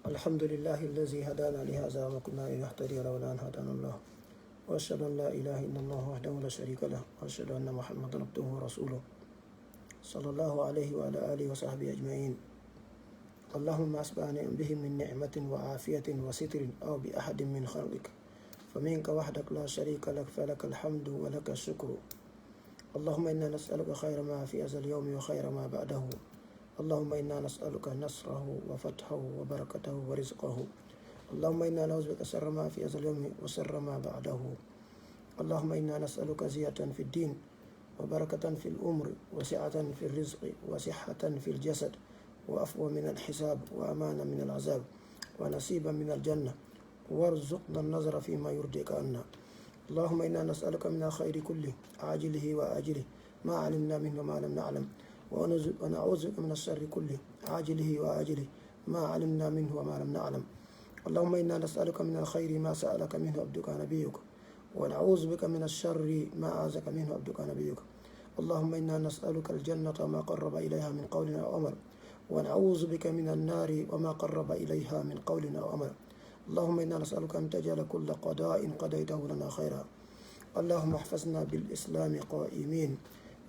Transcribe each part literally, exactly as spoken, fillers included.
الحمد لله الذي هدانا لهذا وما كنا لنهتدي لولا أن هدانا الله. وأشهد أن لا إله إلا الله وحده لا شريك له، وأشهد أن محمدا عبده ورسوله، صلى الله عليه وعلى آله وصحبه أجمعين. اللهم أسبغنا بهم من نعمة وعافية وستر أو بأحد من خلقك، فمنك وحدك لا شريك لك، فلك الحمد ولك الشكر. اللهم إنا نسألك خير ما في هذا اليوم وخير ما بعده. اللهم إنا نسألك نصره وفتحه وبركته ورزقه. اللهم إنا نعوذ بك شر ما في هذا اليوم وشر ما بعده. اللهم إنا نسألك زيادة في الدين وبركة في العمر وسعة في الرزق وصحة في الجسد وعفوا من الحساب وأمانا من العذاب ونصيبا من الجنة وارزقنا النظر فيما يرضيك عنا. اللهم إنا نسألك من الخير كله عاجله وآجله ما علمنا منه وما لم نعلم ونعوذ بك من الشر كله عاجله وآجله ما علمنا منه وما لم نعلم. اللهم إنا نسألك من الخير ما سألك منه عبدك نبيك ونعوذ بك من الشر ما أعاذك منه عبدك نبيك. اللهم إنا نسألك الجنة وما قرب إليها من قول أو عمل ونعوذ بك من النار وما قرب إليها من قول أو عمل. اللهم إنا نسألك أن تجعل كل قضاء قضيته لنا خيرا. اللهم احفظنا بالإسلام قائمين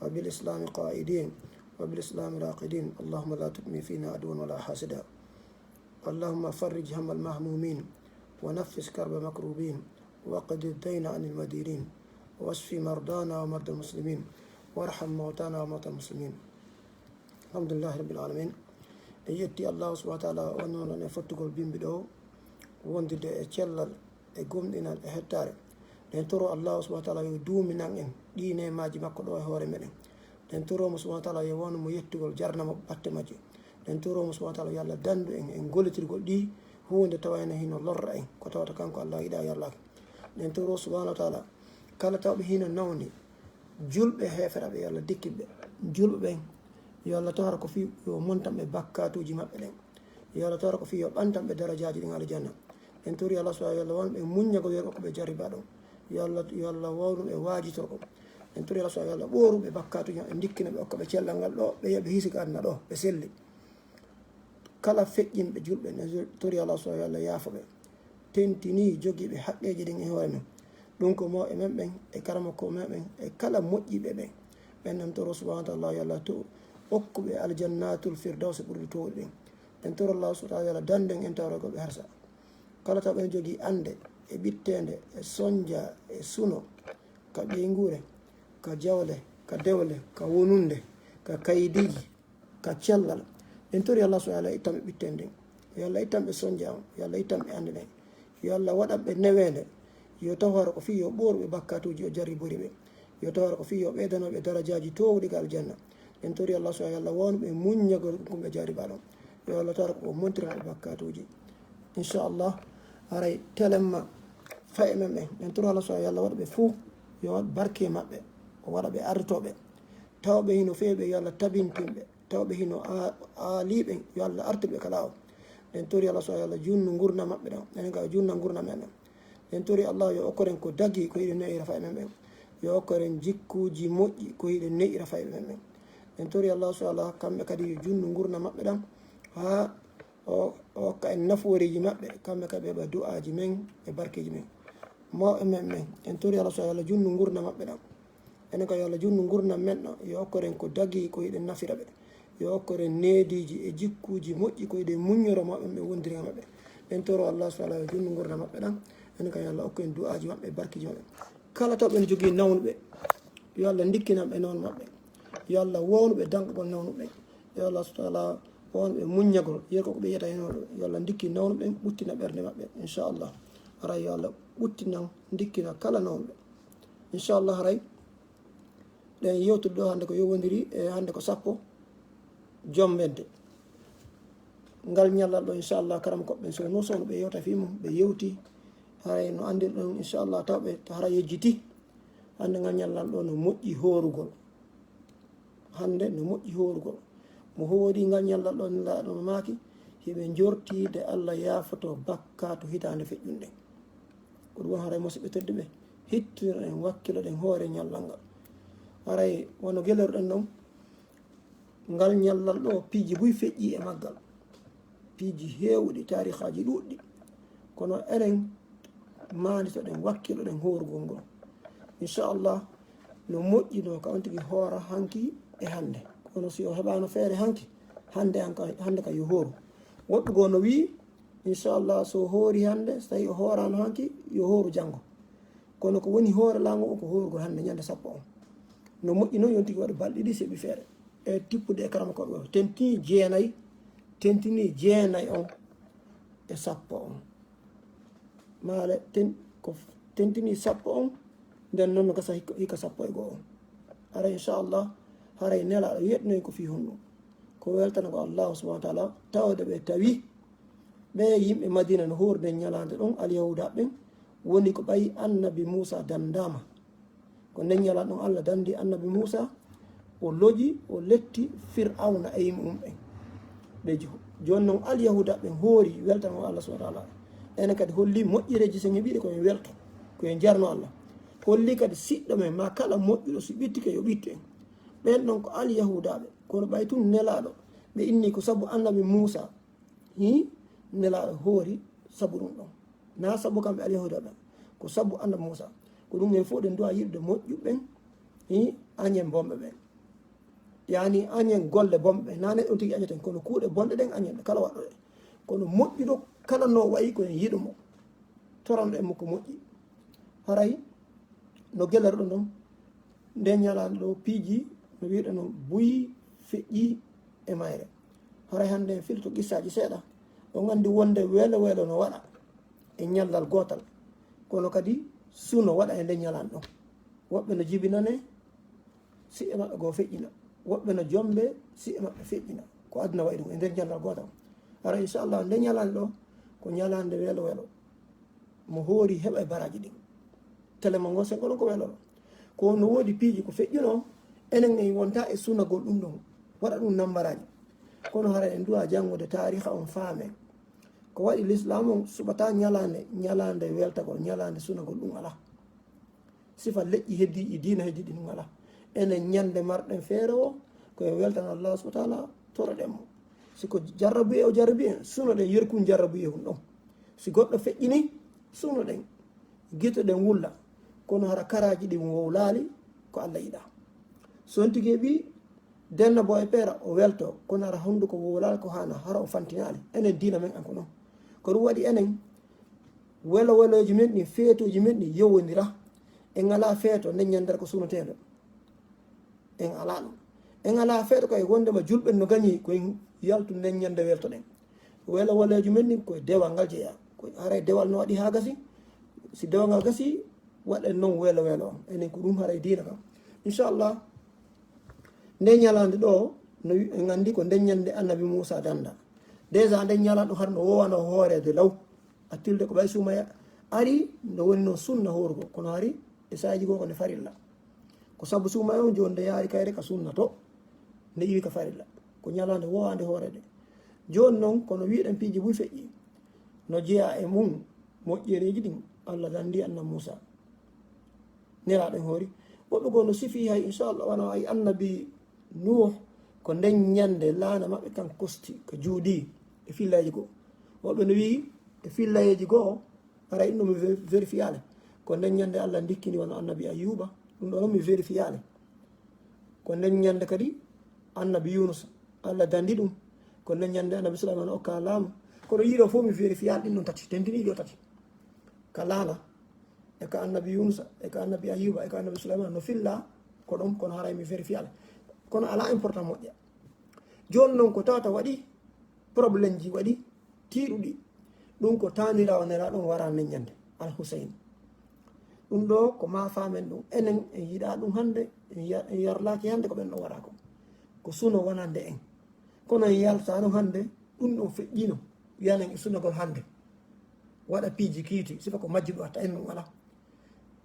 وبالإسلام قائدين وبالإسلام راقدين. اللهم لا تدم فينا عدوا ولا حاسدا. اللهم فرج هم المهمومين ونفس كرب المكروبين واقض الدين عن المدينين واشف مرضانا ومرضى المسلمين وارحم موتانا وموتى المسلمين. الحمد لله رب العالمين. En yetti Allahu subhanahu wa taala, on noon e fottugol bimbi ɗo, wondude e cellal e gomɗinal e hettaare. Ɗen toro Allahu subhanahu wa taala yo duuminan en ɗi neemaaji makko ɗo e hoore meɗen. Ɗen toro mo subhanahu wa taala yo wonu mo yettugol jarna mo batte majje. Ɗen toro mo subhanahu wa taala yo Allah dandu en e gollitirgol ɗi huunde tawa ene hino lorra en, ko tawata kanko Allah yiɗa yarlaka. Ɗen toro subhanahu wa taala kala tawɓe hino nawni julɓe heeferaɓe yo Allah dikkin ɓe. Julɓe ɓen yo Allah tawara ko fii yo montan ɓe bakkatuuji maɓɓe ɗen. Yo Allah tawara ko fii yo ɓantan ɓe darajaaji ɗin aljanna. En turi Allah subhanahu wa taala yo Allah won ɓe muññagol yeru ko ɓe jarriba ɗon. Yo Allah, yo Allah wawnu ɓe waajitorɗo. En turi Allah subhanahu wa taala yo Allah ɓooru ɓe bakkatuuji maɓɓe, ndikkina ɓe, okka ɓe cellal ngal ɗo ɓe yehi ɓe hisi ka aduna ɗo ɓe selli. Kala feƴƴinɓe julɓe ne tori Allah subhanahu wa taala yaafo ɓe, tentini jogiiɓe haqqeeji ɗin e hoore men. Ɗum ko mawɓe men ɓen e karamoko men ɓen e kala moƴƴiiɓe ɓen. Ɓen ɗon toro subhanahu wa taala yo Allah to okku ɓe aljannatul firdawsi ɓurɗi toowɗi ɗin. Ɓen toro Allah subhanahu wa taala yo Allah danden en tawragol ɓe harsa. Kala taw ɓen jogii annde e ɓitteende e sonja e suno ka ɓeynguure, ka jawle, ka dewle, ka wonunde, ka kaydiiji, ka cellal. En tori Allah subhanahu wa taala ittan ɓe ɓitten ndin. Yo Allah ittan ɓe sonja on. Yo Allah ittan ɓe annde nden. Yo Allah waɗan ɓe neweende. Yo taw hara ko fii yo ɓooru ɓe bakkatuuji o jarribori ɓe. Yo taw hara ko fii yo ɓeydano ɓe darajaaji toowuɗi ka aljanna. En tori Allah subhanahu wa taala yo Allah wawnu ɓe muññagol ɗum ɓe jarriba ɗon. Yo Allah taw hara ko o montirana ɓe bakkatuuji. Inchallah, haray telemma faye men ɓen. En tori Allah subhanahu wa taala yo Allah waɗa ɓe fuu, yo waɗ barke maɓɓe, o waɗa ɓe ardotooɓe. Taw ɓe hino feewi ɓe, yo Allah tabintin ɓe. Taw ɓe hino a-, aali ɓen, yo Allah artir ɓe ka laawol. Ɗen tori Allah subhanahu wa taala yo Allah junnu ngurndan maɓɓe ɗan. Enen ka o junna ngurndan men ɗan. Ɗen tori Allah yo okkoren ko dagi ko hiɗen ne'ira faye men ɓen. Yo okkoren jikkuuji moƴƴi ko hiɗen ne'ira faye men ɓen. Ɗen tori Allah subhanahu wa taala kamɓe kadi yo junnu ngurndan maɓɓe ɗan. Haa o, o hokka en nafooreeji maɓɓe, kamɓe kadi ɓe heɓa du'aaji men e barkeeji men. Mawɓe men ɓen, en tori Allah subhanahu wa taala yo Allah junnu ngurndan maɓɓe ɗan. Enen kadi yo Allah junnu ngurndan men ɗan, yo okkoren ko dagi ko hiɗen nafira ɓe. Yo okkoren neediiji e jikkuuji moƴƴi ko hiɗen muññoro mawɓe men ɓe wondiri e maɓɓe. En toro Allah subhanahu wa taala yo junnu ngurndan maɓɓe ɗan. Enen kadi yo Allah okku en du'aaji maɓɓe e barkeeji maɓɓe. Kala taw ɓen jogii nawnuɓe, yo Allah ndikkinan ɓe nawnu maɓɓe. Yo Allah wownu ɓe danqugol nawnuɓe. Yo Allah subhanahu wa taala wownu ɓe muññagol, yerko ko ɓe yiyata e nawnuɓe. Yo Allah ndikkin nawnuɓe ɓen, ɓuttina ɓernde maɓɓe, inchallah. Haray yo Allah ɓuttinan, ndikkina kala nawnuɓe. Inchallah, haray ɗen yewtude ɗo hannde ko yowondiri e hannde ko sappo jombente. Ngal ñallal ɗo, inchallah, karamokooɓe ɓen sowno sowno ɓe yewta fii mum, ɓe yewti. Haray no anndirɗon, inchallah, taw ɓe hara yejjiti. Hannde ngal ñallal ɗo no moƴƴi hoorugol. Hannde no moƴƴi hoorugol. Mo hoori ngal ñallal ɗo, Nelaaɗo no maaki, hiɓe njorti nde Allah yaafoto bakkaatu hitaande feƴƴunde. Ko ɗum woni haray, musidɓe tedduɓe, hittiroɗen, wakkiloɗen hoore ñallal ngal. Haray wano geloruɗen non, ngal ñallal ɗo, piiji buy feƴƴi e maggal. Piiji heewɗi, taarihaaji ɗuuɗɗi. Kono enen maanditoɗen, wakkiloɗen hoorugol ngol. Inchallah, no moƴƴinoo ka on tigi hoora hanki e hannde. Kono si o heɓaano feere hanki, hannde an ka, hannde ka yo hooru. Woɗɗu goo no wii, inchallah, so hoori hannde, so tawi o hooraano hanki, yo hooru janngo. Kono ko woni hoore laango o ko hoorugol hannde ñande sappo on. No moƴƴi noon yo on tigi waɗu balɗe ɗiɗi seɓi feere. E tippude e karama koɗo o. Tentinii jeenay, tentinii jeenay on e sappo on. Maale ten, ko tentinii sappo on, nden noon no gasa hikka, hikka sappo e goo on. Ara inchallah, haray Nelaaɗo yeɗnoy ko fii honɗum. Ko weltanago Allahu subhanahu wa taala, tawde ɓe tawi ɓe yimɓe Madina no hoori nden ñalaande ɗon, Alyahuuda ɓen, woni ko ɓayi Annabi Muusa dandaama. Ko nden ñalaande ɗon Allah dandi Annabi Muusa, o loji, o letti Fir'awna e yimɓe mum ɓen. Ɓe jo-, jooni non Alyahuuda ɓen hoori weltanago Allah subhanahu wa taala. Enen kadi holli moƴƴereeji sen heɓiiɗe ko en welto, ko en jarno Allah. Holli kadi siɗɗo men, ma kala moƴƴuɗo si ɓittike yo ɓittu en. Ɓen ɗon ko Alyahuudaaɓe, kono ɓay tun Nelaaɗo, ɓe inni ko sabu Annabi Muusa, hi, Nelaaɗo hoori sabu ɗum ɗon. Na sabu kamɓe Alyahuuda ɓen, ko sabu Annabi Muusa. Ko ɗum en fof ɗen duwa yiɗude moƴƴuɓe ɓen, hi, añen bonɓe ɓen. Yani añen golle bonɓe ɓen. Na neɗɗo tigi añeten, kono kuuɗe bonɗe ɗen añen ɗe, kala waɗɗo ɗe. Kono moƴƴuɗo kala no wayi ko en yiɗo mo. Torano en mo ko moƴƴi. Haray no geleroɗo non, nden ñalaande ɗo piiji no wi'uɗe no buy feƴƴi e mayre. Haray hannde en filto qissaaji seeɗa. On anndi wonde weelo weelo no waɗa e ñallal gootal. Kono kadi suno waɗa e nden ñalaande ɗon. Woɓɓe no jibinane, si'e maɓɓe goo feƴƴina. Woɓɓe no jombe, si'e maɓɓe feƴƴina. Ko aduna wayi ɗum e nder ñallal gootal. Hara inchallah nde ñalaande ɗo ko ñalaande weelo weelo. Mo hoori heɓa e baraaji ɗin. Telema ngo sen ko ɗon ko weelo ɗo. Ko no woodi piiji ko feƴƴuno, enen en wonta e sunagol ɗum ɗon. Waɗa ɗum nambaraaji. Kono hara en duwa janngude taariha on faame. Ko waɗi lislaam on suɓata ñalaande, ñalaande weltagol, ñalaande sunagol ɗum alaa. Sifa leƴƴi heddiiɗi, diina heddiiɗi ɗum alaa. Enen ñande marɗen feere o, ko en weltan Allah subhanahu wa taala, toroɗen mo. Si ko jarrabuye o jarrabi en, sunoɗen yerkun jarrabuye hun ɗon. Si goɗɗo feƴƴini, sunoɗen, gitoɗen wulla. Kono hara karaaji ɗin wowlaali ko Allah yiɗa. Sontigi e ɓi, denna bo e peera, o welto, kono hara honduko wowlaali ko haana, hara o fantinaali. Enen diina men an ko non. Ko ɗum waɗi enen, welo weloji men ɗin, feetoji men ɗin yowondira. En alaa feeto nden ñandere ko sunoteeɗo. En alaa ɗum. En alaa feeto kay wondema julɓe no gañi ko en yaltu nden ñande weltoɗen. Welo weloji men ɗin koye dewal ngal jeeya. Ko haray dewal no waɗi haa gasi. Si dewal ngal gasi, waɗen non welo welo on. Enen ko ɗum haray diina kam. Inchallah, nde ñalaande ɗo, no wi-, en anndi ko nden ñande Annabi Muusa danda. Déjà nden ñalaande ɗo har no wowano hooreede law. A tilde ko ɓay sumaya ari, no woni noon sunna hoorugol. Kono hari e saaji goo ko nde farilla. Ko sabu sumaya on jooni nde yaari kayre ka sunna to, nde iwi ka farilla. Ko ñalaande wowaande hooreede. Jooni noon, kono wi'ɗen piiji buy feƴƴi. No jeyaa e mum moƴƴereeji ɗin Allah dandi Annabi Muusa. Nelaaɗo en hoori. Woɓɓe goo no sifi hay, inchallah, wano ay Annabi Nuuh, ko nden ñande laana maɓɓe kan kosti, ko juudi e fillayeeji goo. Woɓɓe no wi'i e fillayeeji goo, hara inno mi ve-, vérifiyaale. Ko nden ñande Allah ndikkini wano Annabi Ayyuba, ɗum ɗo non mi vérifiyaale. Ko nden ñande kadi Annabi Yunus, Allah dandi ɗum. Ko nden ñande Annabi Suleyman okka laamu. Kono yiɗo fof mi vérifiyaale ɗin non tati, tentini ɗo tati. Ka laana, e ka Annabi Yunusa, e ka Annabi Ayyuba, e ka Annabi Suleyman no filla ko ɗon, kono haray mi vérifiyaale. Kono alaa important moƴƴa. Jooni non ko tawata waɗi, problème ji waɗi, tiiɗuɗi. Ɗum ko taaniraawo Nelaaɗo on wara nden ñande, Al Huseyn. Ɗum ɗo ko ma faamen ɗum. Enen en yiɗa ɗum hannde, en ya-, en yarlaaki hannde ko ɓen ɗon wara ko. Ko suno wonande en. Kono en yaltaano hannde, ɗum ɗon feƴƴino. Wiyanen e sunagol hannde. Waɗa piiji kiiti, sifa ko majjuɗo watta en ɗum alaa.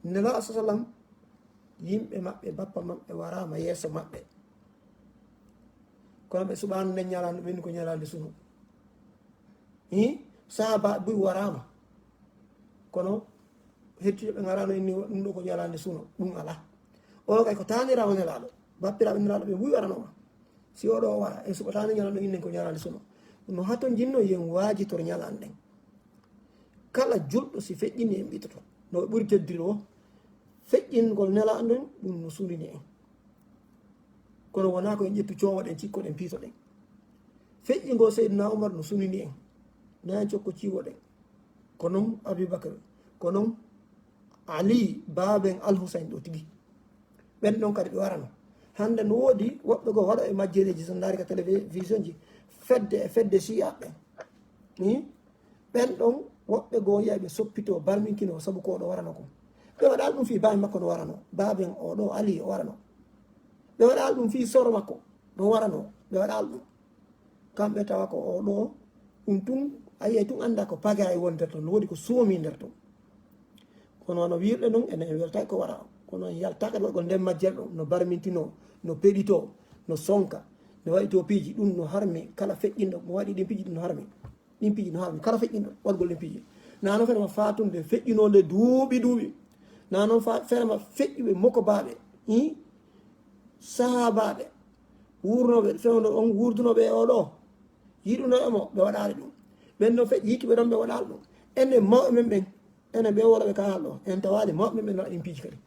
Nelaaɗo sa sallam, yimɓe maɓɓe, bappa maɓɓe waraama yeeso maɓɓe. Kono ɓe suɓaano nden ñalaande, ɓe inni ko ñalaande suno. Hi, sahaaba buy waraama. Kono hettiiɓe ɓe ngaraano inni ɗum ɗo ko ñalaande suno, ɗum alaa. O kay ko taaniraawo Nelaaɗo, bappiraaɓe Nelaaɗo ɓe buy waranooma. Si oɗo o wara, en suɓataani ñalaande ɗo innen ko ñalaande suno. No hatonjinno yen waajitor ñalaande ɗen. Kala julɗo si feƴƴini en ɓitoto. No ɓuri teddiri o, feƴƴingol Nelaaɗo ɗum no sunini en. Kono wonaa ko en ƴettu coowa ɗen, cikko ɗen, piito ɗen. Feƴƴingol Seydina Umar no sunini en. Na en cokko ciwo ɗen. Ko non Abubakar, ko non Ali, baaben Al Husayn ɗo tigi. Ɓen ɗon kadi ɓe warano. Hannde no woodi woɓɓe goo waɗo e majjereeji, so ndaari ka télévision ji, fedde e fedde Shi'a ɓen. Ni? Ɓen ɗon woɓɓe goo yiya ɓe soppito, barminkino sabu ko ɗo warano ko. Ɓe waɗal ɗum fii baaben makko no warano. Baaben o ɗo Ali o warano. Ɓe waɗal ɗum fii soro makko no warano. Ɓe waɗal ɗum. Kamɓe tawa ko o ɗo, ɗum tun, a yi'ay tun annda ko pagay woni nder ton, no woodi ko soomi nder ton. Kono wano wiirɗe non, enen en weltay ko wara. Kono en yaltaaka waɗgol nden majjere ɗon, no barmintino, no peɗito, no sonka, no waɗito piiji, ɗum no harmi kala feƴƴinɗo, mo waɗi ɗin piiji, ɗum no harmi. Ɗin piiji no harmi kala feƴƴinɗo waɗgol ɗin piiji. Na non ferema faatunde feƴƴinonde duuɓi duuɓi. Na non fa-, ferema feƴƴuɓe mokobaaɓe, ii, sahaabaaɓe, wuurnooɓe fewndo on, wuurdunooɓe e o ɗo, yiɗunooɓe mo, ɓe waɗaali ɗum. Ɓen no feƴƴi yikki ɓe ɗon, ɓe waɗaali ɗum. Enen mawɓe men ɓen, enen ɓe woroɓe ka haalɗo, en tawaali mawɓe men ɓen no waɗi ɗin piiji kadi.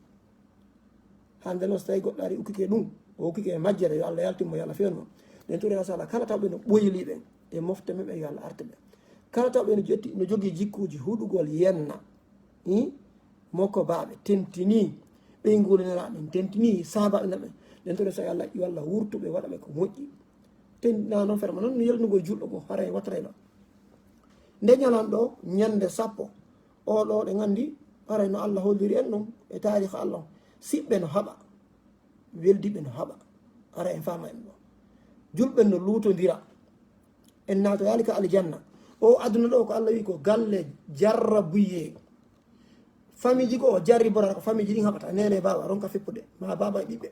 Hannde non, so tawi goɗɗo ari ukkike ɗum, o ukkike e majjere, yo Allah yaltin mo, yo Allah fewnu mo. Ɗen turi, mashallah, kala tawɓe no ɓoyli ɓen, e mofte men ɓen, yo Allah arte ɓe. Kala tawɓe no jetti, no jogii jikkuuji huɗugol yenna, ii, mokobaaɓe, tentini ɓeynguuli Nelaaɗo ɓen, tentini sahaabaaɓe Nelaaɗo ɓen. Ɗen turi, so yo Allah, yo Allah wurtu ɓe, waɗa ɓe ko moƴƴi. Ten-, na non ferma non no yalnugol julɗo goo, haray watarayno. Nde ñalan ɗo, ñande sappo, o ɗo ɗen anndi, haray no Allah holliri en ɗum e taarikh Allah on. Siɓɓe no haɓa, weldiɓe no haɓa. Haray en faama en ɗo. Julɓe no luutondira. En naatoyaali ka aljanna. O aduna ɗo ko Allah wi ko galle jarrabuyee. Famiji goo o jarribora ko famiji ɗin haɓata. Neene e baaba ronka feppude. Ma baaba e ɓiɓɓe.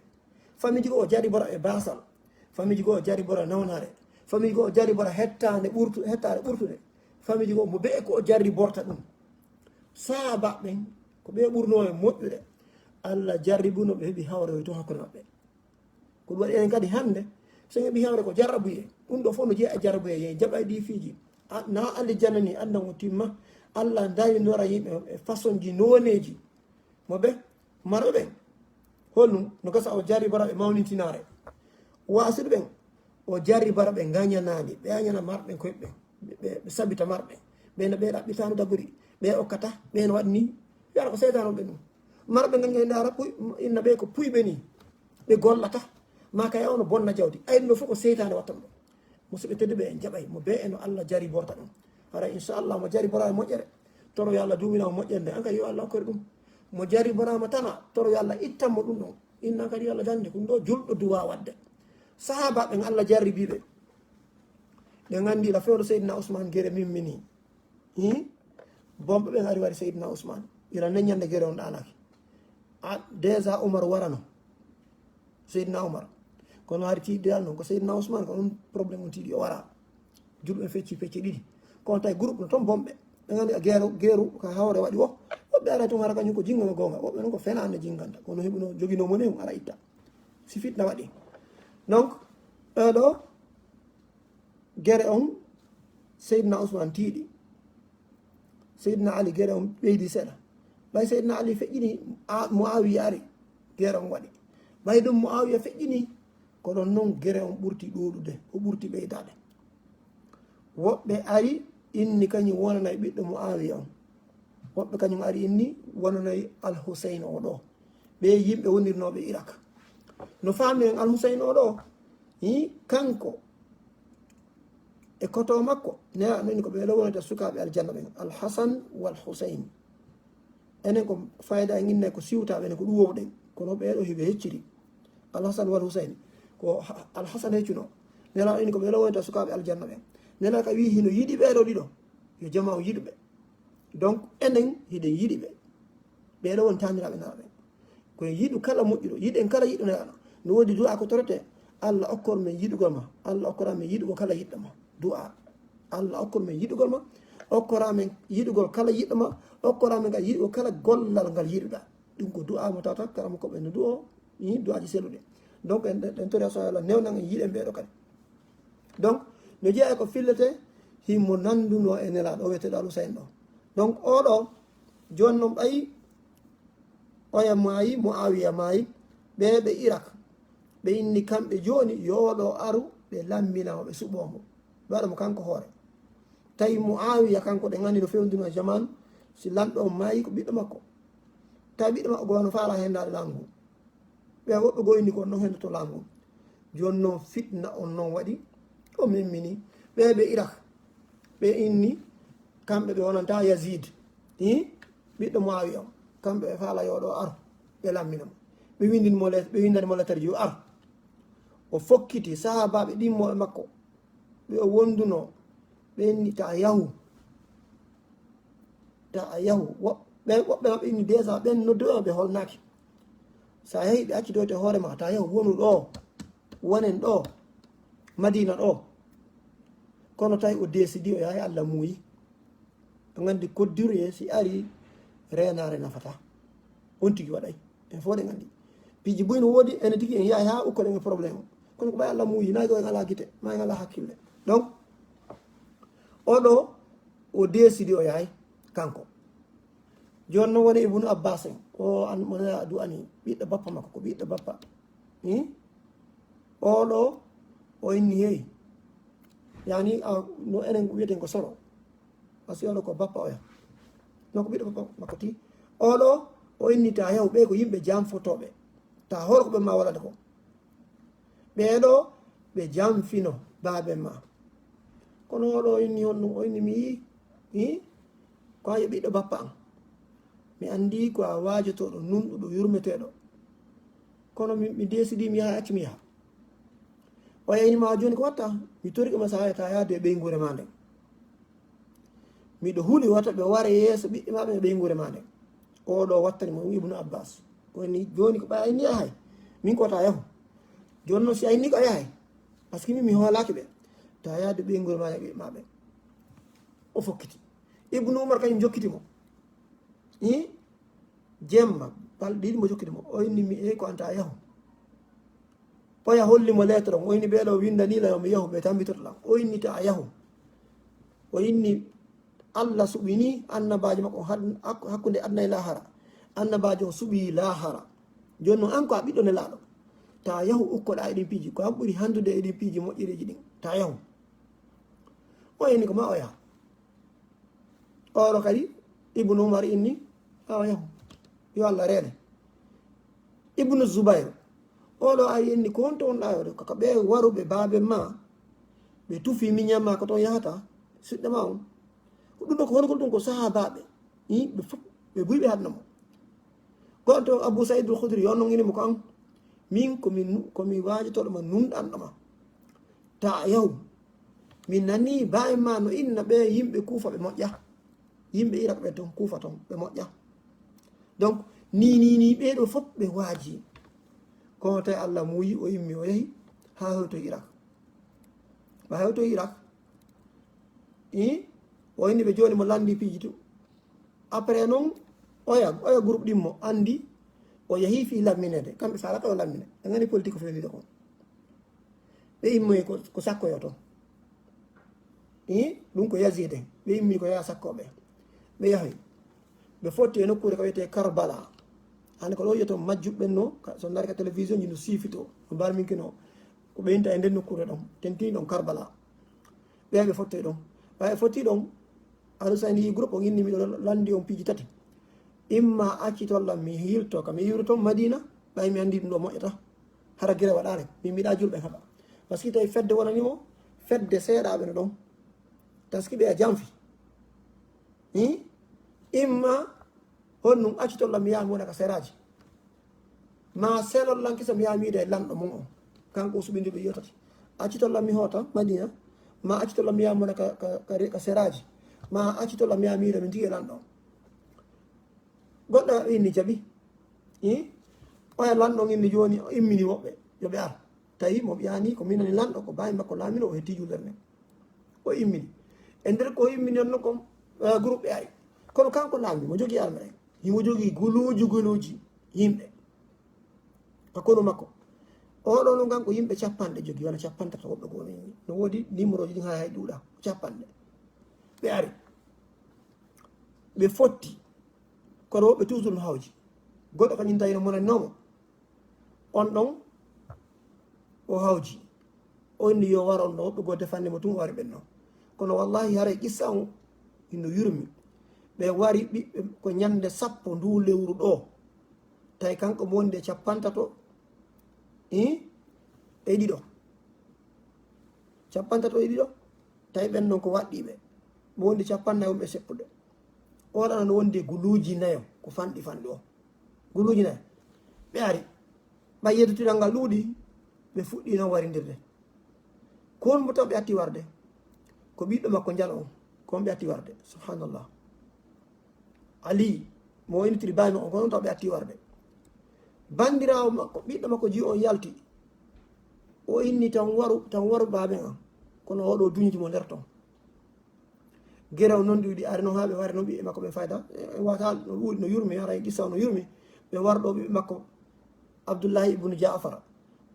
Famiji goo o jarribora e baasal. Famiji goo o jarribora nawnare. Famiji goo o jarribora hettaande ɓurtu-, hettaare ɓurtude. Famiji goo mo ɓe ko o jarriborta ɗum. Sahaaba ɓen, ko ɓe ɓurnoo e moƴƴude. Allah jarribuno ɓe, heɓi hawre to hakkunde maɓɓe. Ko ɗum waɗi enen kadi hannde, so en heɓi hewre ko jarrabuyee. Ɗum ɗo fof no jeyaa e jarrabuyee, yen jaɓa e ɗi fiiji. A, na aljanna ni, aduna o timma, Allah dañinora yimɓe e façon ji, nooneeji. Mo ɓe, marɓe ɓen. Honɗum? No gasa o jarribora ɓe mawnintinaare. Waasuɓe ɓen, o jarribora ɓe ngañanaali, ɓe añana marɓe ɓen koye ɓe, ɓe, ɓe sabita marɓe. Ɓe no ɓe ɗaɓɓitaano daguri, ɓe okkata, ɓe no waɗi ni. Wiyata ko seytaane on ɓe ɗum. Marɓe ɓen ɓe ndaara puy, inna ɓe ko puyɓe ni. Ɓe gollata. Ma kay ono bonna jawdi. Ay, ɗum ɗo fof ko seytaane watta ɗum ɗo. Musidɓe tedduɓe, en jaɓay mo bee e no Allah jariborta ɗum. Hara inchallah mo jaribora e moƴƴere, toro yo Allah duumina mo moƴƴere nde. An kadi yo Allah hokkere ɗum. Mo jariboraama tana, toro yo Allah ittan mo ɗum ɗon. Inna kadi yo Allah dande ɗum ɗo julɗo duwa waɗde. Sahaaba ɓen Allah jarribii ɓe. Ɓe nganndi la fewndo Seydina Ousmane gere mimmini. Hi? Bomɓe ɓen ari wari Seydina Ousmane. Ila nden ñande gere on ɗaanaki. A, déjà Oumar warano. Seydina Oumar. Kono hari tiiɗiral non ko Seydina Ousmane, ko ɗum problème on tiiɗi o wara. Julɓe fecci pecce ɗiɗi. Kono tawi groupe no toon bomɓe. Ɓe nganndi a geero, geeru ka hawre waɗi wo. Woɓɓe ara toon hara kañum ko jinngano goonga. Woɓɓe noon ko fenaande jinnganta. Kono heɓuno, joginoo mo ne, ara itta. Si fitna waɗi. Donc, ɓee ɗo gere on, Seydina Ousmane tiiɗi. Seydina Ali gere on ɓeydi seeɗa. Ɓay Seydina Ali feƴƴini, a, Muawiya ari, gere on waɗi. Ɓay ɗum Muawiya feƴƴini, ko ɗon non gere on ɓurti ɗuuɗude, o ɓurti ɓeydaade. Woɓɓe ari inni kañum wonanay ɓiɗɗo Muawiya on. Woɓɓe kañum ari inni wonanay Al Huseyn o ɗo. Ɓe yimɓe wonirnooɓe Irak. No faamiren Al Huseyn o ɗo, hi, kanko e koto makko, Nelaaɗo inni ko ɓee ɗo wonata sukaaɓe aljanna ɓen, Al Hasan wal Huseyn. Enen ko fayda en innay ko siwtaaɓe, enen ko ɗum wowɗen. Kono ɓee ɗo hiɓe hecciri. Al Hasan wal Huseyn. Ko Ha-, Al Hasan heccuno. Nelaaɗo inni ko ɓee ɗo wonata sukaaɓe aljanna ɓen. Nelaaɗo ka wi hino yiɗi ɓee ɗo ɗiɗo. Yo jama o yiɗu ɓe. Donc, enen hiɗen yiɗi ɓe. Ɓee ɗo woni taaniraaɓe Nelaaɗo ɓen. Ko en yiɗu kala moƴƴuɗo, yiɗen kala yiɗɗo Nelaaɗo. No woodi du'a ko torete, Allah okkor men yiɗugol ma, Allah okkora men yiɗugol kala yiɗɗo ma. Du'a. Allah okkor men yiɗugol ma, okkora men yiɗugol kala yiɗɗo ma, okkora men kadi yiɗugol kala gollal ngal yiɗuɗa. Ɗum ko du'a mo tawata kala mo ko ɓe no du'o, ni du'aji selluɗe. Donc, en, en tori Allah newnan en yiɗen ɓee ɗo kadi. Donc, No jeyaa e ko fillete, himo nandunoo e Nelaaɗo o wiyeteeɗo Al Husayn ɗo. Donc, oo ɗoo, jooni non ɓay oya maayi, Muawiya maayi, ɓee ɓe Irak, ɓe inni kamɓe jooni, yo oo ɗoo aru, ɓe lammina mo, ɓe suɓoo mo. Ɓe waɗa mo kanko hoore. Tawi Muawiya kanko, ɗen anndi no fewndunoo e jaman, si lanɗo on maayi, ko ɓiɗɗo makko. Tawi ɓiɗɗo makko goo no faalaa henndaade laamu ngun. Ɓe woɓɓe goo inni ko on non henndoto laamu ngun. Jooni non fitna on non waɗi, o memmini. Ɓee ɓe Irak, ɓe inni, kamɓe ɓe wonanta Yazid, ii, ɓiɗɗo Muawiya on. Kamɓe ɓe faalaa yo ɗoo aru, ɓe lammina mo. Ɓe winndini mo let-, ɓe winndani mo leterji, yo aru. O fokkiti sahaabaaɓe ɗimmooɓe makko, ɓe o wonndunoo, ɓe inni, "Taa yahu. Taa yahu." Woɓɓe, woɓɓe maɓɓe inni, "Déjà, ɓen nodduɓe ma ɓe holnaaki. So a yahii, ɓe accitoyte hoore ma, taa yahu, wonu ɗoo, wonen ɗoo, Madiina ɗoo." Kono tawi o décidé, o yahay, Alla muuyi. On anndi koddiruyee si arii, reenaare nafataa. On tigi waɗay. En fof ɗen anndi. Piiji buy no woodi, enen tigi en yahay haa ukkoɗen e problème o. Kono ko ɓay Alla muuyi, nayi ɗoo en alaa gite, ma en alaa hakkille. Donc, oo ɗoo, o décidé o yahay, kanko. Jooni non woni Ibnu Abbas en, o an, mo Nelaaɗo du'ani, ɓiɗɗo bappa makko, ko ɓiɗɗo bappa. Hmm? Oo ɗoo, o inni, "Hey, yaani, a, no enen wiyeten ko soro." Parce que oo ɗoo ko bappa oya. Non ko ɓiɗɗo bappa makko ti. Oo ɗoo, o inni, "Taa yahu, ɓee ko yimɓe janfotooɓe. Taa hoolo ko ɓe ma waɗata ko. Ɓee ɗoo, ɓe janfino baaben ma." Kono oo ɗoo inni honɗun? O inni, "Mi yii, yii, ko a yo ɓiɗɗo bappa an. Mi anndi ko a waajotooɗo, nunɗuɗo, yurmeteeɗo. Kono mi, mi décidé mi yaha, accu mi yaha." O inni, "Ma jooni ko watta? Mi torike ma, so a yaha, taa yaade e ɓeynguure ma nden. Miɗo huli wata ɓe wara yeeso ɓiɓɓe maɓɓe e ɓeynguure ma nden." Oo ɗoo wattani mo Ibnu Abbas. O inni, "Jooni ko ɓay a inni a yahay. Min ko taa yahu. Jooni non si a inni ko a yahay. Parce que min mi hoolaaki ɓe. Taa yaade ɓeynguure ma e ɓiɓɓe maɓɓe." O fokkiti. Ibnu Umar kañum jokkiti mo. Ii, jemma, balɗe ɗiɗi mo jokkiti mo. O inni mi, "Eey, ko an taa yahu." Oya holli mo lettre on. O inni, "Ɓee ɗoo winndanii lan yo mi yahu, ɓe tammbitoto lan." O inni, "Taa yahu." O inni, "Alla suɓinii annabaajo makko on had-, hakku-, hakkunde aduna e laahara. Annabaajo on suɓii laahara. Jooni non, an ko a ɓiɗɗo Nelaaɗo. Taa yahu, ukkoɗaa e ɗin piiji. Ko an ɓuri hanndude e ɗin piiji moƴƴereeji ɗin. Taa yahu." O inni ko ma o yaha. Oo ɗoo kadi, Ibnu Umar inni, "Awa yahu. Yo Alla reene." Ibnu Zubayr, oo ɗoo ari inni, "Ko honto wonɗaa yahde?" "Ko ka ɓee waruɓe baaben ma, ɓe tufi miñan ma ko ton yahata, suɓɓe ma on." Ko ɗun ɗoo ko honɗun ɗun? Ko sahaabaaɓe. Ii, ɓe fof, ɓe buy ɓe haɗna mo. Goɗɗo Abu Sa'id al-Khudri, yo on non inni mo ko an. Min ko mi nu-, ko mi waajotooɗo ma, nunɗanɗo ma. Taa yahu. Mi nanii baaben ma no inna ɓee yimɓe Kuufa ɓe moƴƴa. Yimɓe Irak ɓe ton, Kuufa ton, ɓe moƴƴa. Donc, nii, nii, nii, ɓee ɗoo fof ɓe waaji. Kono tawi Alla muuyi, o immi, o yahi, haa hewtoyi Irak. Ɓay hewtoyi Irak, ii, o inni ɓe jooni mo lanndii piiji tun. Après non, oya, oya groupe ɗin mo anndi, o yahii fii lammineede. Kamɓe faalaa ka o lammina. Ɓe nganndi politique ko fewndii ɗoo kon. Ɓe immoyi ko, ko sakkoyoo ton. Ii, ɗun ko Yazid en. Ɓe immi ko yaha sakkoo ɓe. Ɓe yahoyi. Ɓe fotti e nokkuure ko wiyetee Karbala. Hannde ko ɗoo yiyoton majjuɓe ɓen no, ka, so ndaari ka télévision ji no siifitoo, no barminkinoo. Ko ɓe inta e nden nokkuure ɗon, tentini ɗon Karbala. Ɓe ɓe fotti ɗon. Ɓay ɓe fotti ɗon, Al Husayn yii groupe on inni, "Miɗo lanndii on piiji tati. Imma accitol lan mi yiltoo, ka mi yiwrotoo Madiina, ɓay mi anndi ɗun ɗoo moƴƴataa. Hara gere waɗaali, min mi yiɗaa julɓe haɓa. Parce que tawi fedde wonanii mo, fedde seeɗaaɓe no ɗon. Parce que ɓe a janfi. Hii? Imma honɗun, accitol lan mi yaha mi wona ka seraaji. Ma selol lan kisa mi yaha mi yiida e lanɗo mon on. Kanko o suɓindii ɓe yiyo tati. Accitol lan mi hoota Madiina. Ma accitol lan mi yaha mi wona ka, ka, ka, ka seraaji. Ma accitol lan mi yaha mi yiida mi tigi e lanɗo on." Goɗɗo maɓɓe inni jaɓi. Ii? Oya lanɗo on inni jooni o immini woɓɓe yo ɓe ar. Tawi mo ɓiyaani ko minani lanɗo, ko baabi makko laamino, o hetti juulere nden. O immini. E nder ko o immini on non kon, eh, groupe ɓe ari. Kono kanko laami, mo jogii arme ɗen. Himo jogii guluuji guluuji yimɓe. Ka konu makko. Oɗo no ngan ko yimɓe capanɗe jogi, wona capantato woɓɓe goo. No woodi numéro ji ɗin, hay hay ɗuuɗa, capanɗe. Ɓe ari. Ɓe fotti. Kono woɓɓe toujours no hawji. Goɗɗo kañum tawi no monannoomo. On ɗon o hawji. O inni yo war on ɗo, woɓɓe goo defande mo tun, o wari ɓen ɗon. Kono wallahi haray qissa on hino yurmi. Ɓe wari ɓiɓɓe ko ñande sappo nduu lewru ɗoo. Tawi kanko mo wondi e capantato, i, e ɗiɗo. Capantato e ɗiɗo. Tawi ɓen ɗon ko waɗɗiiɓe. Mo wondi capannay wonɓe seppude. Oɗo no wondi e guluuji nayo, ko fanɗi fanɗi o. Guluuji nayo. Ɓe ari. Ɓay yeddotiral ngal ɗuuɗi, ɓe fuɗɗi non warindirde. Ko on mo taw ɓe atti warde? Ko ɓiɗɗo makko Njalo on. Ko on ɓe atti warde. Subhanallah. Ali, mo o innitiri baay makko, ko on taw ɓe atti warde. Bandiraawo makko, ɓiɗɗo makko jiyo on yalti. O inni tan waru, tan waru baaben an. Kono oɗo duñiti mo nder ton. Gerew non ɗi, ɗi ari non haa ɓe wari non ɓiɓɓe makko ɓen fayda. E, e wata no ɗuuɗi, no yurmi, hara e qissa o no yurmi. Ɓe war ɗo ɓiɓɓe makko Abdullahi ibnu Jaafar.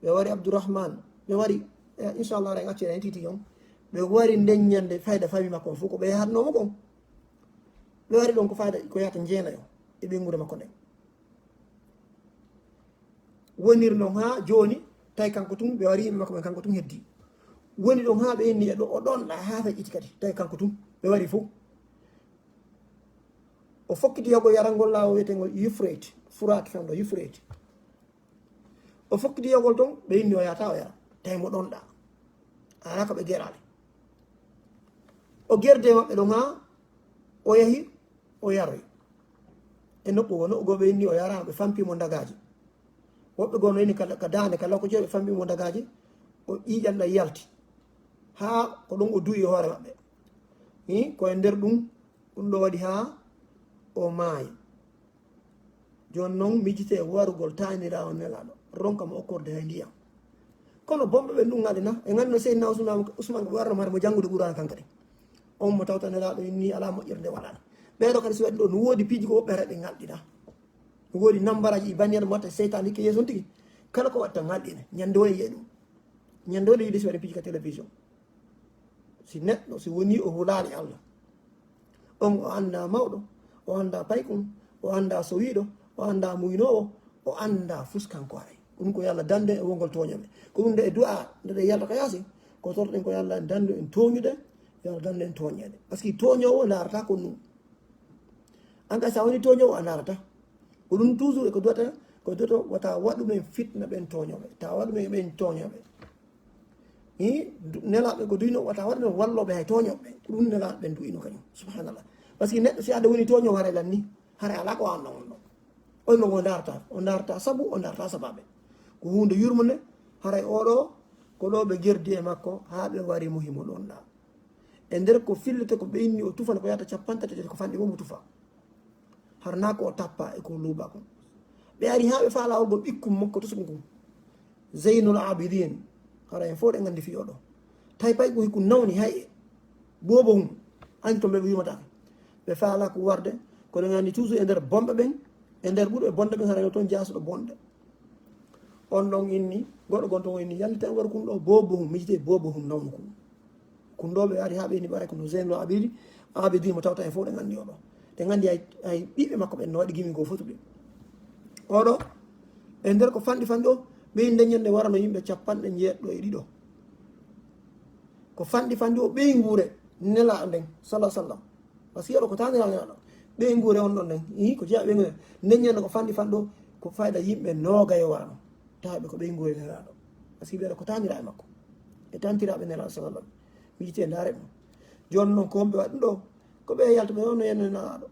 Ɓe wari Abdurrahman. Ɓe wari, e, inchallah, hara en acci en titi on. Ɓe wari nden ñande fayda fami makko on fof ko ɓe yahatnoo mo kon. Ɓe wari ɗon ko fayda ko yahata njeenayo e ɓeynguure makko nden. Woniri non haa jooni, tawi kanko tun, ɓe wari yimɓe makko ɓen, kanko tun heddi. Woni ɗon haa ɓe inni e ɗo, o ɗon ɗa haa feƴƴiti kadi, tawi kanko tun, ɓe wari fof. O fokkiti yahugol yarangol laawol wiyeteengol Yufrate, Furaat fen ɗo, Yufrate. O fokkiti yahugol ton, ɓe inni o yahata o yara, tawi mo ɗon ɗa. Alaa ko ɓe geraali. O gerdi e maɓɓe ɗon haa o yahi, o yaroyi. E nokku goo, nokku goo ɓe inni o yara, ɓe fampi mo dagaaji. Woɓɓe goo no inni ka, ka daande, ka lokko joyi ɓe fampi mo dagaaji, o ƴiiƴan ɗan yalti. Haa ko ɗon o du'i e hoore maɓɓe. Hi, ko e nder ɗum, ɗum ɗo waɗi haa o maayi. Jooni non, miijitee warugol taaniraawo Nelaaɗo, ronka mo okkorde hay ndiyam. Kono bomɓe ɓen ɗum ngaɗi na? E nganndi no Seydina Usmaan, Usmaan ko ɓe warno mare mo janngude Qur'aana kan kadi. On mo tawta Nelaaɗo inni alaa moƴƴere nde waɗaano. Ɓee ɗoo kadi si waɗi ɗoo, no woodi piiji ko woɓɓe hara ɓe ngalɗina. No woodi nambaraaji ɗi banniyaɗo mo watta seytaane hikke yeeso on tigi. Kala ko watta ngalɗina. Ñande o yi'e ɗum. Ñande o yi'e si waɗi piiji ka télévision. Si neɗɗo, si woni o hulaali Allah, on o anndaa mawɗo, o anndaa paykun, o anndaa sowiiɗo, o anndaa muynoowo, o anndaa fuskanko haray. Ɗum ko yo Allah danndu en e wongol tooñooɓe. Ko ɗum nde e du'a, nde ɗen yalta ka yaasi, ko torɗen ko yo Allah danndu en tooñude, yo Allah danndu en tooñeede. Par ce que tooñoowo ndaarata ko ɗum. An kay, so a woni tooñoowo, a ndaarata. Ko ɗum toujours e ko du'ata, ko du'ata, wata waɗu men fitna ɓen tooñooɓe. Ta waɗu men ɓen tooñooɓe. Hi, du-, Nelaaɓe ko duyno, wata waɗu men wallooɓe hay tooñooɓe. Ko ɗum Nelaaɓe ɓen du'ino kañum. Subhanallah. Par ce que neɗɗo, si aɗa woni tooñoowo, haray lanni, haray alaa ko an ɗon on ɗon. On ɗon o ndaarata, o ndaarata sabu, o ndaarata sabaaɓe. Ko huunde yurmande, haray oɗo, ko ɗo ɓe gerdi e makko, haa ɓe wari mo himo ɗon ɗa. E nder ko fillete ko ɓe inni o tufana ko yahata cappantato e tati ko fanɗi mo mo tufa. Harnaa ko o tappa e ko luuɓa kon. Ɓe ari haa ɓe faalaa oɗo ɓikkun makko to sugu ngun. Zeynul Abidin. Hara en fof ɗen nganndi fii oɗo. Tawi pay ko hikku nawni hay e boobo hum. Anndi to ɓe wi'umata. Ɓe faalaa ko warde. Kono nganndi toujours e nder bomɓe ɓen. E nder ɓurɓe bonde ɓen hara yo toon jaasuɗo bonde. On ɗon inni, goɗɗo gon toon o inni, yallitan waru kun ɗo boobo hum, miijitee boobo hum nawnu kun. Kun ɗo ɓe ari haa ɓe inni ɓaray kono Zeynul Abidi, Abidi mo tawta en fof ɗen anndi oɗo. Ɗen anndi ay, ay ɓiɓɓe makko ɓen no waɗi gimi goo fotuɓe. Oɗo, e nder ko fanɗi fanɗi o, ɓe inde ñande warano yimɓe capanɗe njeeɗiɗo e ɗiɗo. Ko fanɗi fanɗi o ɓeynguure Nelaaɗo nden, sallallahu sallam. Par ce que oɗo ko taanira Nelaaɗo. Ɓeynguure on ɗon nden, ii, ko jeyaa ɓeynguure. Nden ñande ko fanɗi fanɗi o, ko fayda yimɓe noogayo warano. Tawa ɓe ko ɓeynguure Nelaaɗo. Par ce que ɓeeɗo ko taaniraaɓe makko. E taantiraaɓe Nelaaɗo, sallallahu sallam. Miijitee ndaare ɗum. Jooni non ko homɓe waɗi ɗum ɗo? Ko ɓe yaltuɓe on no yenno Nelaaɗo.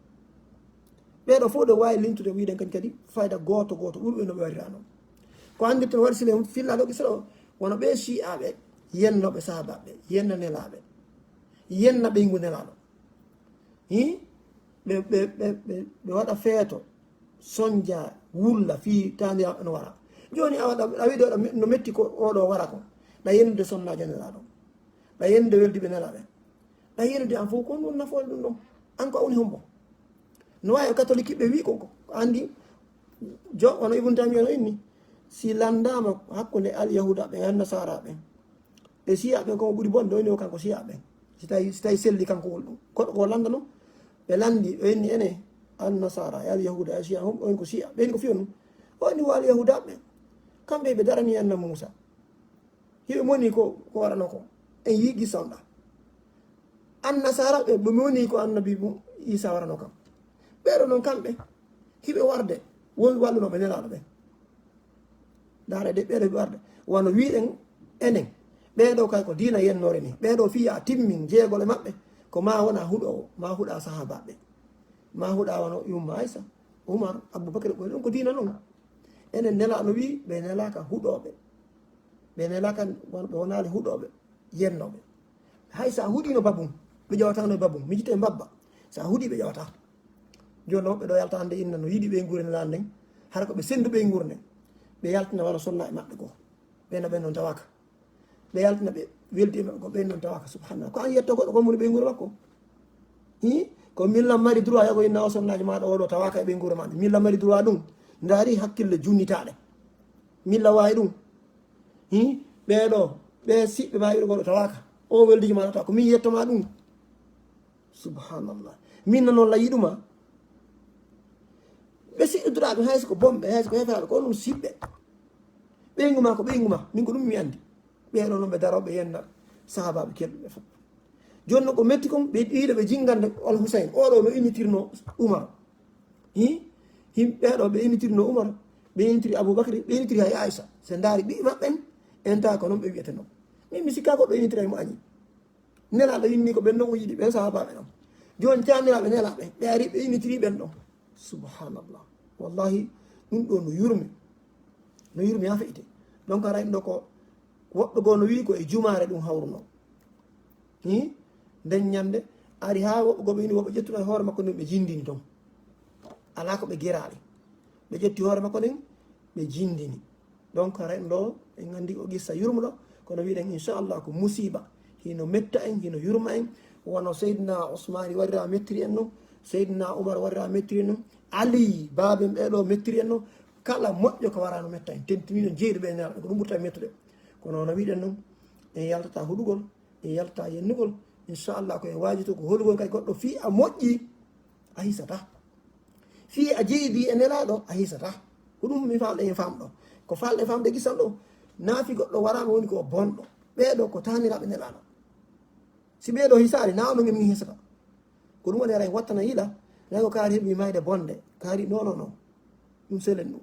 Ɓeeɗo fof ɗo waawi lintude wiide kañ kadi fayda gooto gooto ɓurɓe no ɓe waɗira noon. Ko anndirten waɗi sile fillaaɗo qissa ɗo, wano ɓe Shi'aaɓe yennooɓe sahaabaaɓe, yenna Nelaaɓe, yenna ɓeyngu Nelaaɗo. Hi? Ɓe, ɓe, ɓe, ɓe, ɓe waɗa feeto, sonja, wulla, fii taaniraaɓe no wara. Jooni a waɗa, a wiɗo waɗa me-, no metti ko oɗo wara ko. Ɗa yennude sonnaajo Nelaaɗo. Ɗa yennude weldiiɓe Nelaaɓe. Ɗa yennude an fof ko ɗum nafoore ɗum ɗon. An ko a woni hombo? No waawi katolik ɓe wii ko, ko anndi jo-, wano Ibn Taymiya no inni. Si lanndaama hakkunde alyahuuda ɓen e annasara ɓen, ɓe siya ɓen ko mo ɓuri bonde, o inni o kanko siya ɓen. Si tawi, si tawi selli kanko wol ɗum. Koɗo ko lannda non, ɓe lanndi, o inni ene, annasara, e alyahuuda, e siya, hom, o inni ko siya. Ɓe inni ko fiyo non. O inni wo alyahuuda ɓen. Kamɓe ɓe darani anna Muusa. Hiɓe moni ko, ko waɗano ko. En yiigi sawɗa. Annasara ɓe, ɓe moni ko annabi mu-, Isa waɗano kam. Ɓeɗo non kamɓe. Hiɓe warde. Won wallunoɓe nelaaɗo ɓen. Ndaare de, ɓeɗo ɓe warde. Wano wiɗen enen. Ɓeɗo kay ko diina yennore ni. Ɓeɗo fiya timmin jeegole maɓɓe. Ko ma wona huɗo, ma huɗa sahabaɓe. Ma huɗa wano yumma Aisa, Umar, Abubakar, ko ɗum ko diina non. Enen nelaaɗo wi, ɓe nelaaka huɗoɓe. Ɓe nelaaka, won-, ɓe wonaali huɗoɓe, yennoɓe. Hay sa huɗino babum, ɓe ƴawatano e babum, mijite e mbabba. Sa huɗi, ɓe ƴawata. Jooni non, ɓe ɗo yalta hannde inna no yiɗi ɓe nguure nelaaɗo nden. Hara ko ɓe sendu ɓe nguure nden. Ɓe yaltina wano sonna e maɓɓe goo. Ɓen no ɓen non tawaka. Ɓe yaltina ɓe weldi e maɓɓe goo, ɓen non tawaka. Subhanallah. Ko an yetto goɗɗo ko woni ɓe nguure makko. Hi? Ko milla mari droit yago inna o sonnaaji maɗa oɗo tawaka e ɓe nguure maɗa. Milla mari droit ɗum. Ndaari hakkille junnitaaɗe. Milla waawi ɗum. Hi? Ɓeɗo, ɓe siɓɓe ma wiɗo goɗɗo tawaka. O weldiji maɗa tawa ko min yetto ma ɗum. Subhanallah. Min no non layi ɗuma. Ɓe siɗɗo droit ɓe hayso ko bomɓe, hayso ko heferaaɓe, ko onon siɓɓe. Ɓeyngu ma ko ɓeyngu ma, min ko ɗum mi anndi. Ɓeɗo non ɓe darooɓe yenna sahabaɓe kelɗuɓe fof. Jooni non ko metti kon, ɓe ɗiɗo ɓe jingande Al Husayn. Oɗo no innitirno Umar. Hi? Him-, ɓeɗo ɓe innitirno Umar, ɓe innitiri Abubakar, ɓe innitiri hay Aisha. Se ndaari ɓiɓɓe maɓɓe en, en tawa ko non ɓe wi'ete non. Min mi sikka goɗɗo innitira mo ani. Nelaaɗo inni ko ɓen non o yiɗi, ɓen sahabaɓe non. Jooni canniraaɓe nelaaɓe, ɓe ari ɓe innitiri ɓen ɗon. Subhanallah. Wallahi, ɗum ɗo no yurmi. No yurmi haa feƴƴi. Donc, aray ɗo ko woɓɓe goo no wi'i ko e jumaare ɗum hawruno. Hi? Nden ñande, ari haa woɓɓe goo ɓe ini woɓɓe ƴettuno e hoore makko nden ɓe jindini ton. Alaa ko ɓe geraali. Ɓe ƴetti hoore makko nden, ɓe jindini. Donc, aray ɗo, en anndi o qissa yurmuɗo, kono wiɗen, inchallah, ko musiba. Hino metta en, hino yurma en. Wano Seydina Usmaani warira mettiri en non, Seydina Umar warira mettiri en non, Ali, baaben ɓe ɗo mettiri en non. Kala moƴƴo ko warano metta en. Tentini non jeyɗo ɓe nelaaɗo, ko ɗum ɓurta mettude. Kono no wiɗen non, en yaltata huɗugol, en yaltata yennugol. Inchallah, ko en waajito ko hoɗugol kay goɗɗo fii a moƴƴi, a hisata. Fii a jeyi bi e nelaaɗo, a hisata. Ko ɗum mi faalɗe en faamɗo. Ko faalɗe faamde gisan ɗo, naafi goɗɗo waraama woni ko bonɗo. Ɓeeɗo ko taaniraaɓe nelaaɗo. Si ɓeeɗo hisaali, na onon e min hisata. Ko ɗum woni ara en wattana yila, na ko kaari heɓi mayde bonde. Kaari, non, non, non. Ɗum selen ɗum.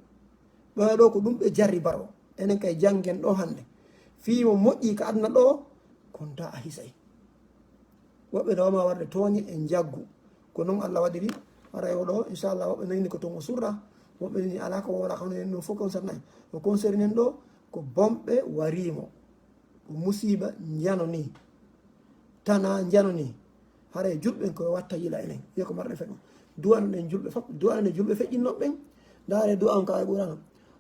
Ɓeeɗo ko ɗum ɓe jarri baro. Enen kay janngen ɗo hannde. Fii mo moƴƴi ka aduna ɗo, konta a hisay. Woɓɓe ɗo ma warde tooñe e njaggu. Ko non Allah waɗiri, haray o ɗo, inchallah, woɓɓe nani ko ton o surra, woɓɓe nani alaa ko wala kono en ɗum fof concerne. O concerne en ɗo, ko bomɓe warimo. Ko musiba njano ni. Tana njano ni. Haray julɓe en ko watta yila enen. Wiya ko marɗen feƴƴo. Du'ano ɗen julɓe fof, du'ano ɗen julɓe feƴƴinnoɓe ɓen. Ndaare du'a on ka e Qur'an.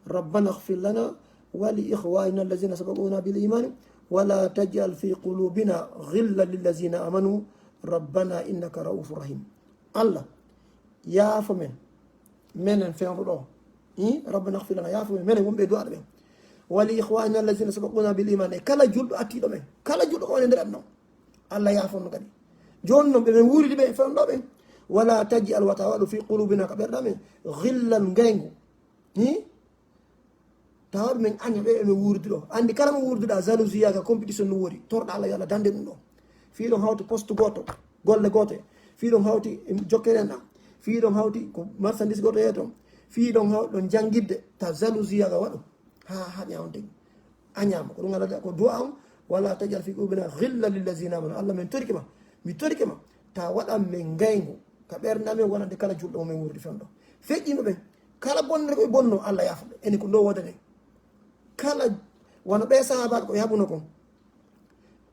ربنا اغفر لنا ولإخواننا الذين سبقونا بالإيمان ولا تجعل في قلوبنا غلا للذين آمنوا ربنا إنك رؤوف رحيم. Allah, yaafo men, menen fewndo ɗo. Hi, ربنا اغفر لنا, yaafo men, menen wonɓe e du'aaɗo ɓen. ولإخواننا الذين سبقونا بالإيمان, e kala julɗo attiiɗo men, kala julɗo ko woni e nder aduna o. Allah yaafon no kadi. Jooni non ɓe men wuuridi ɓe e fewndo ɓen. ولا تجعل, wata waɗu, في قلوبنا, ka ɓerɗe amen, غلا, ngayngu. Hi? Tawa ɗum en aña ɓe eɓe wuurdi ɗo. Anndi kala mo wuurduɗa, jalousie ka compétition no woodi. Torɗa Allah yo Allah dande ɗum ɗo. Fii ɗon hawti poste gooto, golle goote. Fii ɗon hawti, em, jokkere en ɗam. Fii ɗon hawti ko marchandise gooto yeeto. Fii ɗon hawti ɗon janngidde, ta jalousie ka waɗu. Ha, ha, ɲa on tegi. Añaama. Ko ɗum Allah da-, ko du'a on. ولا تجعل في قلوبنا غلا للذين آمنوا. Allah, min torike ma. Mi torike ma. Ta waɗan men ngayngu ka ɓernde amen wonande kala julɗo mo men wuurdi fewndo. Feƴƴinɓe ɓen, kala bonnere ko ɓe bonno, Allah yaafo ɓe. Enen ko ɗo woodanen. Kala, wano ɓe sahaabaaɓe ko ɓe haɓuno kon.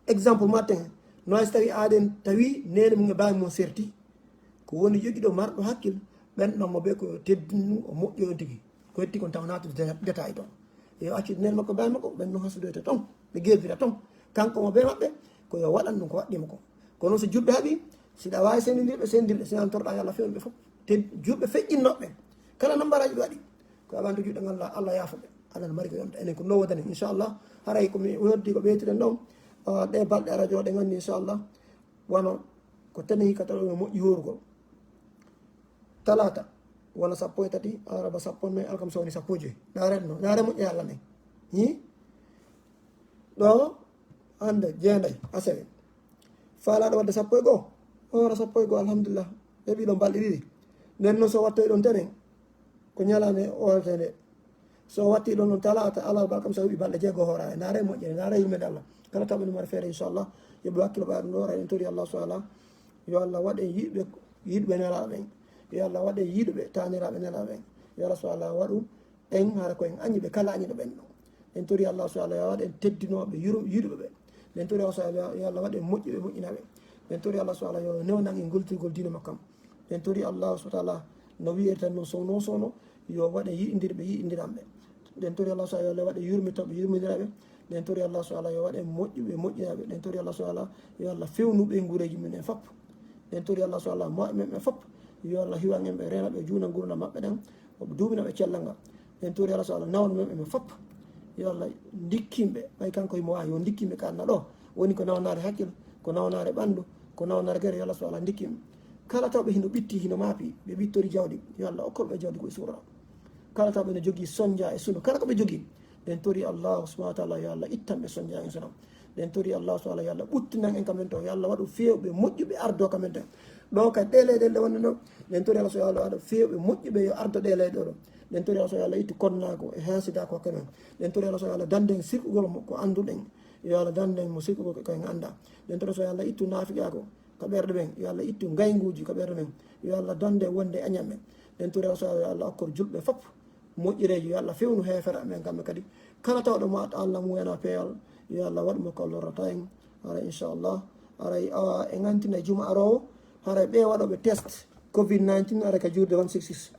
Exemple maten, no hay so tawi aɗen tawi neene mum e baay mum serti. Ko woni jogiɗo marɗo hakkil, ɓen ɗon mo ɓe ko teddini ɗum, o moƴƴo on tigi. Ko hetti kon taw naatude deta-, détail ton. Yo accude neene makko e baay makko, ɓen ɗon hasudoyta ton, ɓe geerdira ton. Kanko mo ɓe maɓɓe, ko yo waɗan ɗum ko waɗɗimo kon. Kono so julɓe haɓi, si ɗa waawi sendindirɓe, sendir ɓe, si nan torɗa yo Allah fewnu ɓe fof. Te julɓe feƴƴinnoɓe, kala nambaraaji ɓe waɗi, ko aɓanto juɗɗo ngal, Allah yaafo ɓe. Alla no mari ko yonta enen ko no wodani, inchallah. Haray ko mi noddi ko ɓeytuɗen ɗon, ah, ɗe balɗe ara jooɗen anni, inchallah. Wano ko tene hikka tawa ɓe moƴƴi horugol. Talata wala sappo e tati, alarba sappo e nayi, alkamisa woni sappo e joyi. Ndaaren no, ndaare moƴƴe Alla nden. Hi? Ɗo hannde jeenayi, asewe. Faalaaɗo waɗde sappo e goo, hoora sappo e goo, alhamdulillah. Heɓii ɗon balɗe ɗiɗi. Nden noon so wattoyi ɗon tenen, ko ñalaande o waɗata nde. So o watti ɗon noon talaata, alarba, alkamisa, heɓii balɗe jeego hoora. Ndaare moƴƴere, ndaare yurmeende Allah. Kala taw ɓe no mari feere, inchallah, yo ɓe hakkilo ɓaaɗo ɗo, en tori Allah subhanahu wa ta'ala, yo Allah waɗ en yiɗɓe, yiɗɓe nelaaɓe ɓen. Yo Allah waɗ en yiɗɓe taaniraaɓe nelaaɓe ɓen. Yo Allah subhanahu wa ta'ala waɗu en hara ko en añiɓe kala añiɗo ɓen ɗon. En tori Allah subhanahu wa ta'ala yo waɗ en teddinooɓe yuru-, yiɗuɓe ɓe. En tori Allah subhanahu wa ta'ala yo Allah waɗ en moƴƴuɓe moƴƴinaaɓe. En tori Allah subhanahu wa ta'ala yo newnan en goltirgol diina makko am. En tori Allah subhanahu wa ta'ala no wi'irta noon sowno sowno, yo waɗ en yiɗindirɓe yiɗindiranɓe. En tori Allah subhanahu wa ta'ala yo waɗ en yurmitooɓe yurmindiraaɓe. En tori Allah subhanahu wa ta'ala yo waɗ en moƴƴuɓe moƴƴinaaɓe. En tori Allah subhanahu wa ta'ala yo Allah fewnu ɓeynguureeji men en fop. En tori Allah subhanahu wa ta'ala mo'e men ɓe fop. Yo Allah hiwan en ɓe, reena ɓe, juuna ngurndan maɓɓe ɗen. O duumina ɓe cellal ngal. En tori Allah subhanahu wa ta'ala nawna men ɓe fop. Yo Allah ndikkin ɓe, ɓay kanko himo waawi, yo ndikkin ɓe ka aduna ɗo. Woni ko nawnaare hakkil, ko nawnaare ɓanndu, ko nawnaare gere, yo Allah subhanahu wa ta'ala ndikkin ɓe. Kala taw ɓe hino ɓitti, hino maapi, ɓe ɓittori jawdi, yo Allah okkor ɓe jawdi ko e surra. Kala taw ɓe no jogii sonja e sunu, kala ko ɓe jogii, en tori Allah subhanahu wa ta'ala yo Allah ittan ɓe sonja e sunu. En tori Allah subhanahu wa ta'ala yo Allah ɓuttinan en ka men to, yo Allah waɗu fewɓe moƴƴuɓe ardo ka men to. Ɗo ka ɗe leyɗe ɗe wonno ɗo, en tori Allah subhanahu wa ta'ala yo Allah waɗu fewɓe moƴƴuɓe yo ardo ɗe leyɗe ɗo. En tori Allah subhanahu wa ta'ala yo Allah ittu konnaaku e haasidaaku hakke men. En tori Allah subhanahu wa ta'ala yo Allah dandu en sirkugol mo ko annduɗen. Yo Allah dandu en mo sirkugol ko en anndaa. En tori Allah subhanahu wa ta'ala yo Allah ittu naafiqaaku ka ɓerɗe men. Yo Allah ittu ngaynguuji ka ɓerɗe men. Yo Allah dandu en wonde añam men. En tori Allah subhanahu wa ta'ala yo Allah okkor julɓe fop moƴƴereeji, yo Allah fewnu heeferɓe ɓen kamɓe kadi. Kala tawɗo mo at Allah mum wona peewal, yo Allah waɗ mo ko lorrata en. Haray inchallah, haray, ah, e ngantina juma aroowo, haray ɓe waɗooɓe test covid nineteen haray ka juulde one six six.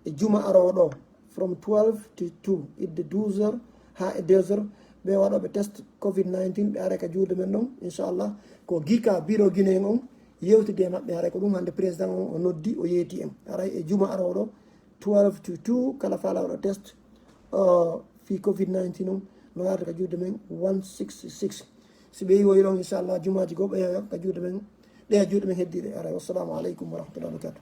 E juma aroowo ɗo, from twelve to two, idde douze heures haa e deux heures, ɓe waɗooɓe test covid nineteen, ɓe aray ka juulde men ɗon, inchallah. Ko Gika, bureau Guinée en on, yewtidi e maɓɓe, haray ko ɗum hannde président on o noddi, o yeeti en. Haray e juma aroowo ɗo, twelve to two, kala faalaaɗo test, uh, fii covid nineteen on, no arata ka juulde men one six six. Si ɓe yiwoyi ɗon, inchallah, jumaaji goo ɓe yeeya ka juulde men, ɗe juulde men heddiiɗe. Haray, wassalamu aleykum wa rahmatullahi wa barakatuh.